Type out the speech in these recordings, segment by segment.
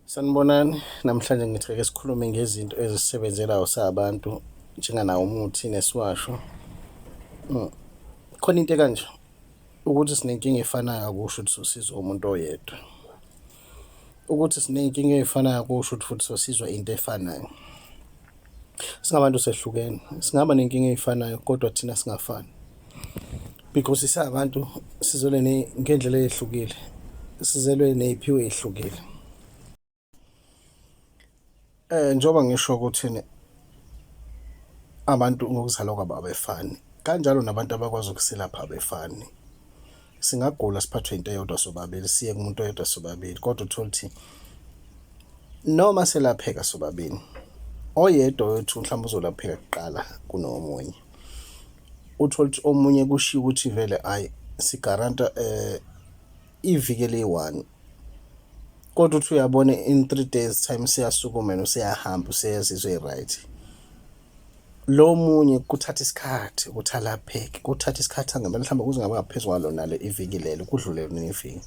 Sanibonani, namhlanje ngithi ake sikhulume ngezinto ezisebenzelayo sabantu njenganawo umuthi nesiwasho. Khona into ekanje ukuthi sinenkinga efanayo akusho ukuthi sosizwa umuntu oyedwa. Ukuthi siney'nkinga ey'fanayo akusho ukuthi futhi sosizwa into efanayo. Singabantu sehlukene, singaba nenkinga ey'fanayo kodwa thina singafani because singabantu sizelwe ngendlela eyehlukile, sizelwe ney'phiwo ey'hlukile. Njengoba ngisho ukuthi abantu ngokuzalwa kwabo abefani, kanjalo nabantu abakwazi ukuselapha abefani. Singagula siphathwe into eyodwa sobabili, siye kumuntu oyedwa sobabili, kodwa uthole ukuthi noma selapheka sobabili, oyedwa wethu mhlawumbe uzolapheka kuqala kunomunye. Uthole ukuthi omunye kushiwo ukuthi vele hhayi sigaranta iviki eliyi-one, kodwa uthi uyabona in 3 days time useyasukuma yena useyahamba useyazizwa e-right. Lo munye kuthatha isikhathi ukuthi alapheke, kuthatha isikhathi angempela mhlawumbe kuze kungaba ngaphezu kwalo nalo iviki lelo, kudlule neviki.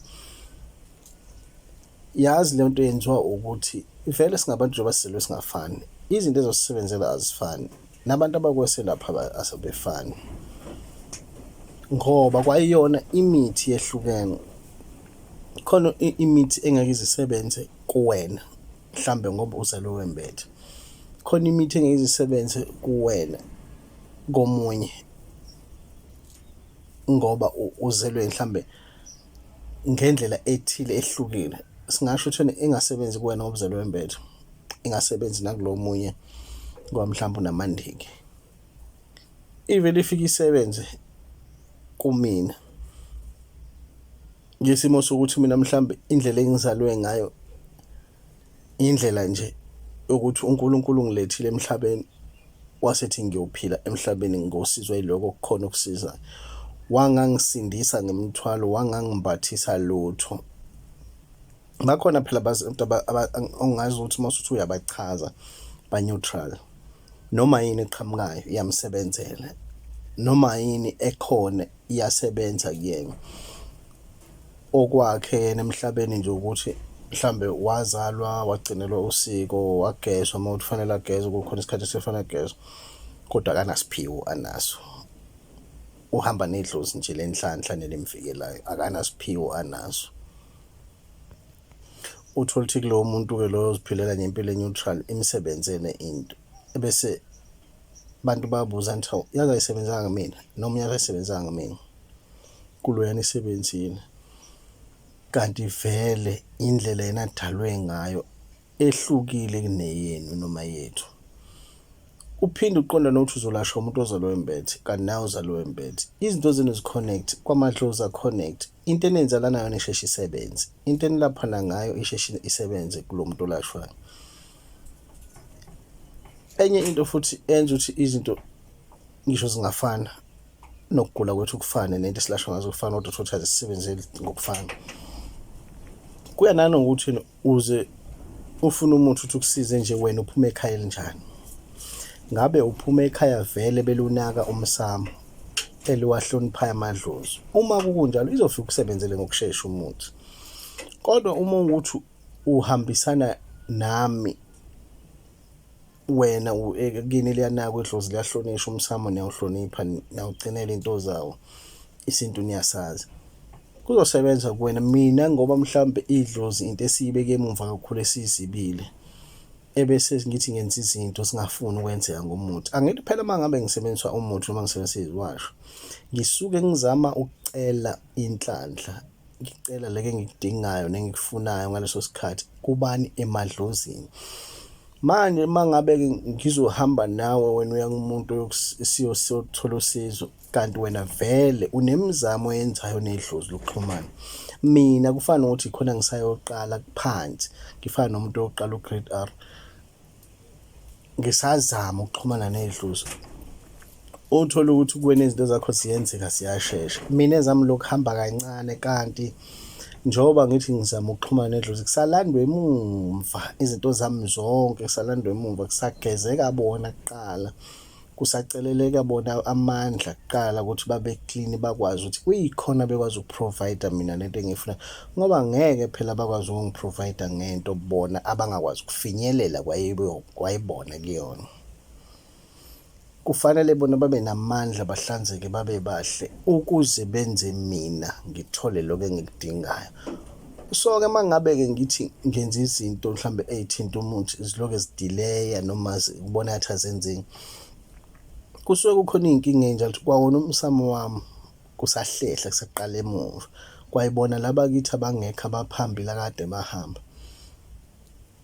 Yazi le nto yenziwa ukuthi vele singabantu njengoba sizelwe singafani, izinto ezosisebenzela azifani, nabantu abakweselapha asebefani ngoba kwayiyona imithi yehlukene. Khona imithi engeke ize isebenze kuwena mhlambe ngoba uzalwe wembethe, khona imithi engeke ize isebenze kuwena komunye ngoba uzelwe mhlambe ngendlela ethile ehlukile. Singasho ukuthi engasebenzi kuwena ngoba uzelwe wembethe, ingasebenzi nakulo omunye ngoba mhlawumbe unamandiki. Ivele ifike isebenze kumina ngesimo sokuthi mina mhlambe indlela engizalwe ngayo indlela nje yokuthi uNkulunkulu ungilethile emhlabeni wasethi ngiyophila emhlabeni ngosizwa yiloko okukhona okusizayo. Wangangisindisa ngemithwalo, wangangimbathisa lutho. Bakhona phela abantu ongazi ukuthi uma usuthi uyabachaza ba-neutral. Noma yini eqhamukayo iyamsebenzela, noma yini ekhona iyasebenza kuyena. Okwakhe yena emhlabeni nje ukuthi mhlambe wazalwa wagcinelwa usiko wagezwa uma kuthi kufanele agezwe kukhona isikhathi esifanele agezwe, kodwa akanasiphiwo anaso. Uhamba nedlozi nje lenhlanhla nelimvikelayo, akanasiphiwo anaso. Uthole ukuthi kulowo muntu-ke loyo oziphilela ngempilo e-neutral imsebenzele into ebese abantu bayabuza ngithi hawu yaze ayisebenzanga kumina noma yaze ayisebenzanga kumina, kuloyana isebenzile. Kanti vele indlela yena adalwe ngayo ehlukile kuneyenu noma yethu. Uphinde uqonda nokuthi uzolashwa umuntu ozalwe wembethe kanti nawe uzalwe wembethe. Izinto zenu zi-connect, kwamadlozi a-connect. Into enenzalana yona isheshe isebenze, into enilaphana ngayo isheshe isebenze kulo muntu olashwayo. Enye into futhi enza ukuthi izinto ngisho zingafana nokugula kwethu kufane nento esilashwa ngazo kufana kodwa uthole ukuthi azisebenzeli ngokufana. Kuya nanokuthi uze ufune umuthi ukuthi ukusize nje wena uphuma ekhaya elinjani. Ngabe uphuma ekhaya vele belunaka umsamo eliwahloniphayo amadlozi. Uma kukunjalo izofika ukusebenzele ngokushesha umuthi. Kodwa uma ukuthi uhambisana nami wena kini liyanakwa idlozi liyahlonishwa umsamo niyawuhlonipha niyawugcinela into zawo isintu niyasazi kuzosebenza kuwena. Mina ngoba mhlambe idlozi into esiyibeke emumva kakhulu esiyizibile ebese ngithi ngenza izinto singafuni ukwenzeka ngomuthi. Angithi phela uma ngabe ngisebenzisa umuthi noma ngisebenzisa iziwasho ngisuke ngizama ukucela inhlanhla, ngicela leke engikudingayo nengikufunayo ngaleso sikhathi kubani emadlozini. Manje uma ngabe-ke ngizohamba nawe wena uya kumuntu siyothola usizo kanti wena vele unemizamo oyenzayo nedlozi lokuxhumana. Mina kufana nokuthi khona ngisayoqala phansi, ngifana nomuntu oyoqala u-grade R. Ngisazama ukuxhumana nedlozi. Uthole ukuthi kuwena izinto zakho ziyenzeka ziyashesha. Mina ezami lokhu hamba kancane kanti njengoba ngithi ngizama ukuxhumana nedlozi kusalandwa emumva izinto zami zonke kusalandwa emumva kusagezeka bona kuqala. Kusaceleleka bona amandla kuqala ukuthi babe clean, bakwazi ukuthi kuyikhona bekwazi ukuprovide mina lento engiyifuna, ngoba ngeke phela bakwazi ukungiprovide ngento bona abangakwazi ukufinyelela kwayibona kuyona. Kufanele bona babe namandla, bahlanzeke, babe bahle ukuze benze mina ngithole lokho engikudingayo. So-ke uma ngabe-ke ngithi ngenza izinto mhlambe ey'thinta umuthi zilokhu zidileya noma ubona ngathi azenzeki, kusuke kukhona iy'nkinga ey'njalo ukuthi kwawona umsamo wami kusahlehla kusaqala emuva. Kwayibona laba kithi abangekho abaphambili akade bahamba,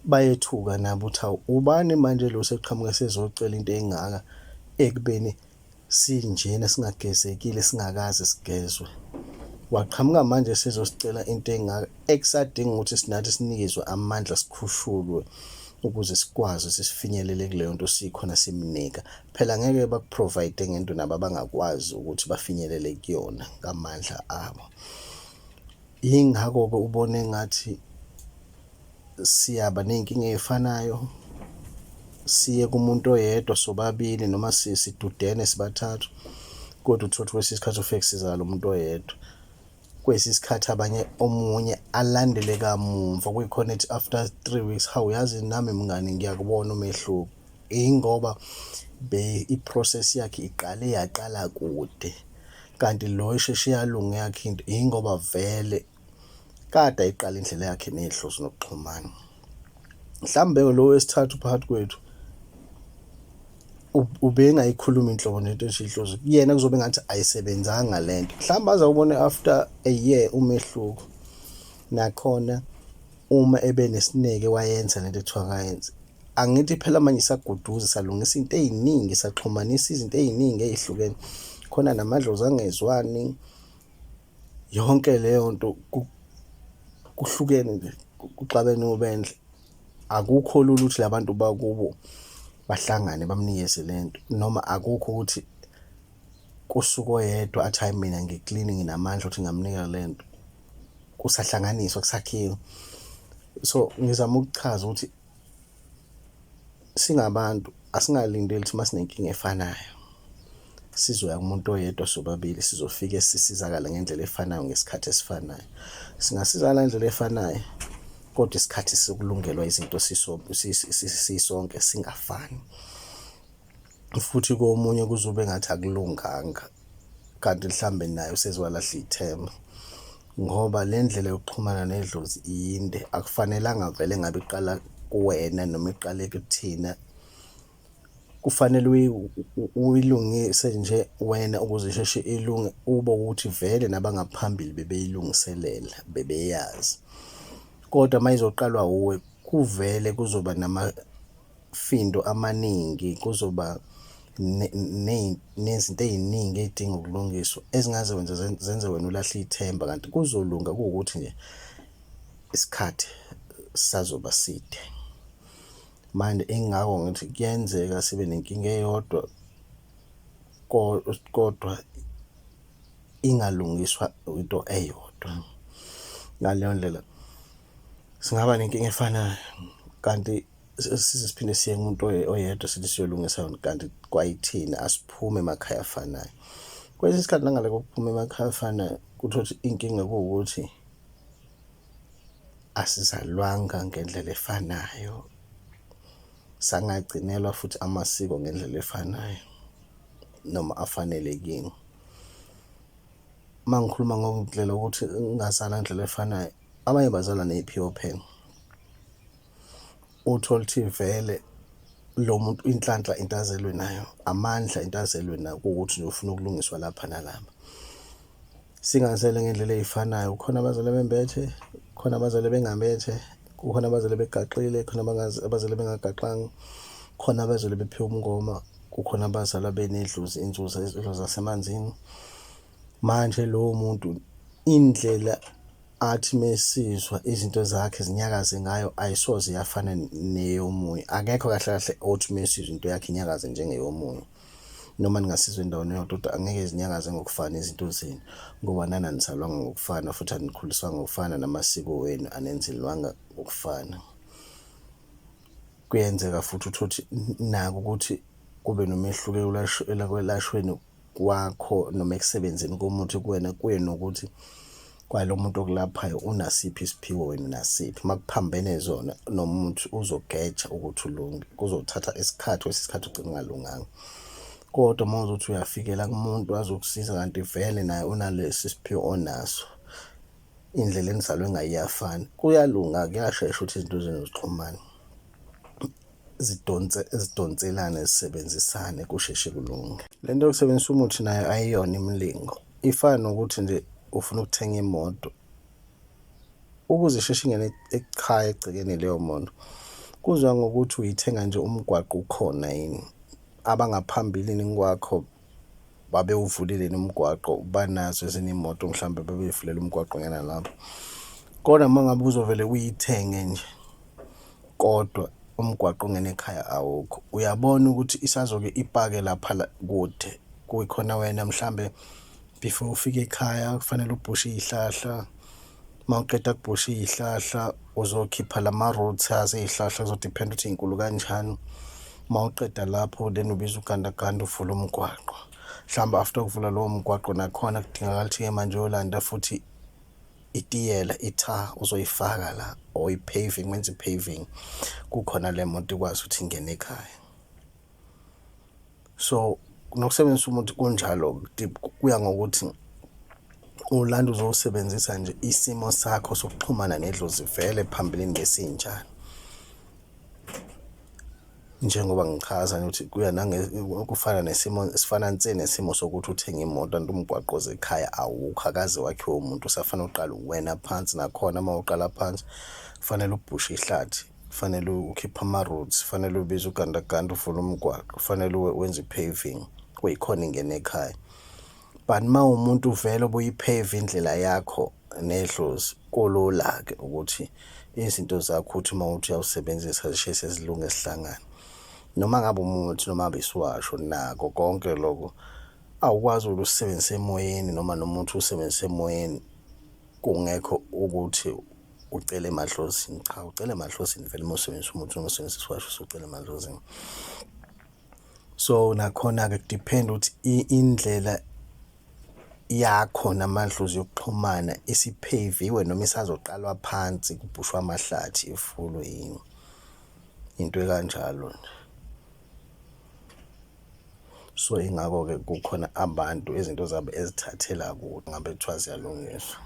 bayethuka nabo ukuthi hawu, ubani manje lo oseqhamuka esezocela into engaka ekubeni sinjena singagezekile singakaze sigezwe. Waqhamuka manje esezosicela into engaka ekusadinga ukuthi sinathi sinikezwe amandla, sikhushulwe ukuze sikwazi ukuthi sifinyelele kuleyo nto sikhona simnika. Phela ngeke bakuprovide ngento nabo abangakwazi ukuthi bafinyelele kuyona ngamandla abo. Yingakho-ke ubone engathi siyaba ney'nkinga ey'fanayo, siye kumuntu oyedwa sobabili noma sidudene sibathathu, kodwa uthole ukuthi kwesinye isikhathi ufike kusizakale umuntu oyedwa. Kwesinye isikhathi abanye omunye alandele kamumva kuyikhona ethi after 3 weeks, hawu, yazi nami mngani ngiyakubona umehluko. Ingoba i-process yakhe iqale yaqala kude, kanti lo esheshe yalunga eyakhe into ingoba vele kade ayiqala indlela yakhe nedlozi nokuxhumana. Mhlawumbe lo wesithathu phakathi kwethu ubengayikhulumi inhlobo nento esho idlozi, kuyena kuzobe ngathi ayisebenzanga lento. Mhlawumbe aze awubone after a year umehluko. Nakhona uma ebe nesineke wayenza lento ekuthiwa akayenze. Angithi phela manje saguduza, salungisa into ey'ningi, saxhumanisa izinto ey'ningi ey'hlukene. Khona namadlozi angezwani, yonke leyo nto kuhlukene nje, kuxabene ubendle. Akukho lula ukuthi la bantu bakubo bahlangane bamnikeze lento, noma akukho ukuthi kusuke oyedwa athi hhayi, mina ngi-clean, nginamandla ukuthi ngingamnika lento. Kusahlanganiswa, kusakhiwa. So ngizama ukuchaza ukuthi singabantu asingalindeli ukuthi masinenkinga efanayo sizoya kumuntu oyedwa sobabili, sizofike sisizakale ngendlela efanayo ngesikhathi esifanayo. Singasizakala ngendlela efanayo, kodwa isikhathi sokulungelwa izinto sisonke singafani. Futhi komunye kuzobe ngathi akulunganga, kanti mhlambe naye useze walahla ithemba, ngoba le ndlela yokuxhumana nedlozi iyinde, akufanelanga vele ngabe iqala kuwena noma iqale kuthina. Kufanele uyilungise nje wena ukuze isheshe ilunge, ube ukuthi vele nabangaphambili bebeyilungiselela, bebeyazi. Kodwa uma izoqalwa wuwe, kuvele kuzoba namafindo amaningi, kuzoba nezinto ey'ningi ey'dinga ukulungiswa ezingaze wenza zenze wena ulahle ithemba, kanti kuzolunga kuwukuthi nje isikhathi sisazoba side. Manje ingakho ngithi kuyenzeka sibe nenkinga eyodwa kodwa ingalungiswa into eyodwa. Ngaleyo ndlela singaba nenkinga efanayo, kanti size siphinde siye kumuntu oyedwa sithi siyolungisa yona, kanti kwayithina asiphume emakhaya afanayo. Kwesinye isikhathi nangale kokuphuma emakhaya afanayo, kuthola ukuthi inkinga kuwukuthi asizalwanga ngendlela efanayo, sangagcinelwa futhi amasiko ngendlela efanayo noma afanelekile. Uma ngikhuluma ngokundlela ukuthi ngazalwa ngendlela efanayo, abanye bazalwa ney'phiwo phela. Uthole ukuthi vele lo muntu inhlanhla into azelwe nayo, amandla into azelwe nayo, kuwukuthi nje ufuna ukulungiswa lapha nalapha. Singazele ngendlela ey'fanayo, kukhona abazalwa bembethe, kukhona abazalwa bengambethe, kukhona abazalwa begaxile, khona abazalwa bengagaxanga, khona abazalwa bephiwe ubungoma, kukhona abazalwa benedlozi, inzuza, idlozi lasemanzini. Manje lowo muntu indlela athi mesizwa izinto zakhe zinyakaze ngayo ayisoze yafana neyomunye. Akekho kahle kahle othi mesizwa into yakhe inyakaze njengeyomunye. Noma ningasizwa endaweni eyodwa, kodwa angeke zinyakaze ngokufana izinto zenu, ngoba nani anizalwanga ngokufana futhi anikhuliswanga ngokufana, namasiko wenu anenzelwanga ngokufana. Kuyenzeka futhi uthole ukuthi nako ukuthi Kube nomehluko ekwelashweni kwakho noma ekusebenzeni komuthi kuwena, kuye nokuthi kwalo muntu okulaphayo unasiphi isiphiwo wena unasiphi. Uma kuphambene zona nomuthi uzogeja ukuthi ulunge, kuzothatha isikhathi, kwesinye isikhathi ugcine ungalunganga. Kodwa uma uzothi uyafikela kumuntu azokusiza kanti vele naye unalesi siphiwo onaso, indlela enizalwe ngayo iyafana, kuyalunga, kuyashesha ukuthi izinto zenu zixhumane. Zidonse zidonselane zisebenzisane kusheshe kulunge. Le nto yokusebenzisa umuthi nayo ayiyona imilingo, ifana nokuthi nje ufuna ukuthenga imoto ukuze isheshe ingene ekhaya egcekeni leyo moto kuza ngokuthi uyithenga nje umgwaqo ukhona yini, abangaphambilini kwakho babewuvulile yini umgwaqo, banazo ezinye iy'moto mhlawumbe bebeyivulela umgwaqo ngena lapho. Kodwa uma ngabe uzovele uyithenge nje kodwa umgwaqo ongena ekhaya awukho, uyabona ukuthi isazoke ipake lapha kude kuyikhona wena mhlambe before ufike ekhaya kufanele ubhushe iy'hlahla, uma uqeda kubhusha iy'hlahla uzokhipha lama-roots azo iy'hlahla kuzo-depend-a ukuthi y'nkulu kanjani. Uma uqeda lapho then ubiza ugandaganda uvule umgwaqo, mhlawumbe after ukuvula lowo mgwaqo nakhona kudingakala ukuthi-ke manje uyolanda futhi itiyela i-tar uzoyifaka la or i-paving, wenze i-paving kukhona le moto ikwazi ukuthi ingene ekhaya. So nokusebenzisa umuthi kunjalo kuya ngokuthi ulanda uzowusebenzisa nje isimo sakho sokuxhumana nedlozi vele phambilini besinjani. Njengoba ngichaza nje ukuthi kuya kufana nesimo sifana nse nesimo sokuthi uthenge imoto kanti umgwaqo oze ekhaya awukho akaze wakhiwe umuntu usafanele uqale uwena phansi nakhona uma uqala phansi kufanele ubhushe ihlathi, kufanele ukhiphe ama-roots, kufanele ubize ugandaganda uvule umgwaqo, kufanele wenze i-paving kuyikhona ingene ekhaya. But uma uwumuntu vele obuyi-pave indlela yakho nedlozi kulula-ke ukuthi izinto zakho uthi uma uthi uyawusebenzisa zisheshe zilunge zihlangane. Noma ngabe umuthi noma ngabe isiwasho nako konke lokho awukwazi ukuthi usebenzise emoyeni noma nomuthi uwusebenzise emoyeni kungekho ukuthi ucele emadlozini. Cha, ucela emadlozini vele uma usebenzisa umuthi noma usebenzisa isiwasho usucela emadlozini. So nakhona-ke ku-depend-a ukuthi indlela yakho namadlozi yokuxhumana isipheviwe noma isazoqalwa phansi kubhushwe amahlathi ifulwe yini, into ekanjalo nje. So ingakho-ke kukhona abantu izinto zabo ezithathela kude ngabe kuthiwa ziyalungiswa.